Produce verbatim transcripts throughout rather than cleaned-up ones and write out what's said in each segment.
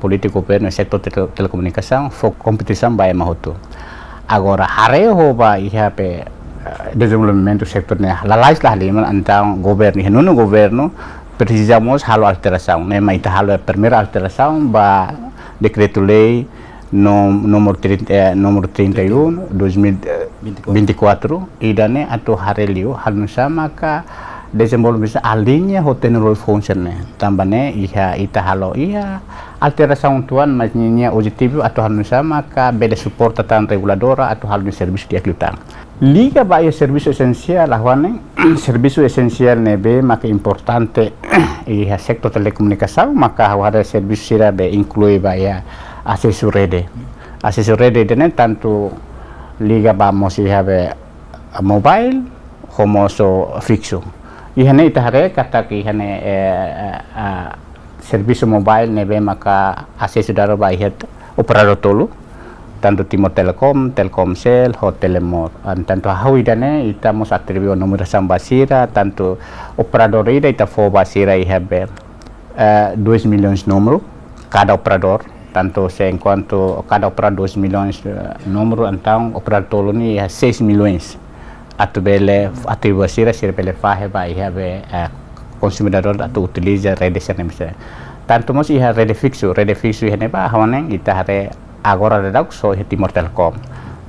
polítika governu setór tele-, telekomunikasaun fó kompetisaun ba ema hotu. Agora, haree ho ba iha be, eh, dezenvolvimentu setór ne'e lalais la halimar, entaun governu, iha nonu governu, presiza mós halo alterasaun. Ne'e mak ita halo primeiru alterasaun ba dekretu-lei no-, númeru trinta, eh, númeru trinta e um, dois mil e vinte e quatro, ida-ne'e atu haree liu, halo nu'usá maka dezenvolvimentu aliña ho teknolojia foun sira-ne'e. Tanba ne'e iha ita halo iha alterasaun uitoan, mas ninia objetivu atu halo nu'usá maka bele suporta tan reguladora atu halo nia servisu di'ak liután. Liga ba iha servisu esensiál, ha'u hanoin, servisu esensiál ne'ebé maka importante iha setór telekomunikasaun, maka ha'u haree servisu sira be inklui ba iha asesu rede. Asesu rede ida-ne'e tantu liga ba mós iha be mobile, ho mós fiksu. Iha ne'e ita haree katak iha ne'e, eh, eh, ah, servisu mobile ne'ebé maka asesu dada ba iha operadór tolu, tantu Timor Telecom, Telkomcel, ho Telenor. Entaun hahú ida-ne'e ita mós atribui numerasaun ba sira, tantu operadór ida ita fó ba sira iha be, eh, dois milhões númeru kada operadór, tantu se enkuantu kada operadór dois milhões, eh, númeru, entaun operadór tolu ne'e iha seis milhões. Atu bele atribui sira, sira bele fahe ba iha be, eh, konsumidór atu utiliza rede sira-ne'e. Tantu mós iha rede fiksu, rede fiksu iha ne'ebá, ha'u hanoin ita haree agora daudaun só iha Timor Telecom.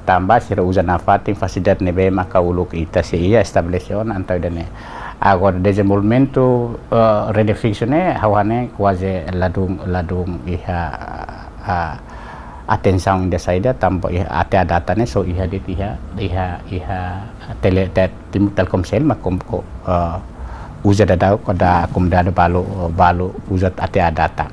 Tanba sira uza nafatin fasilidade ne'ebé maka uluk ita sei iha estabelese ona, entaun ida-ne'e. Agora dezenvolvimentu, eh, rede fiksu ne'e, ha'u hanoin kuaze ladún, ladún iha, ah, atensaun ida saida, tanba iha A T A data ne'e só iha de'it iha, iha, iha tele, te-, Tim-, Telkomcel mak kom-, ko-, eh, uza daudaun, kada komunidade balu, balu uza A T A data.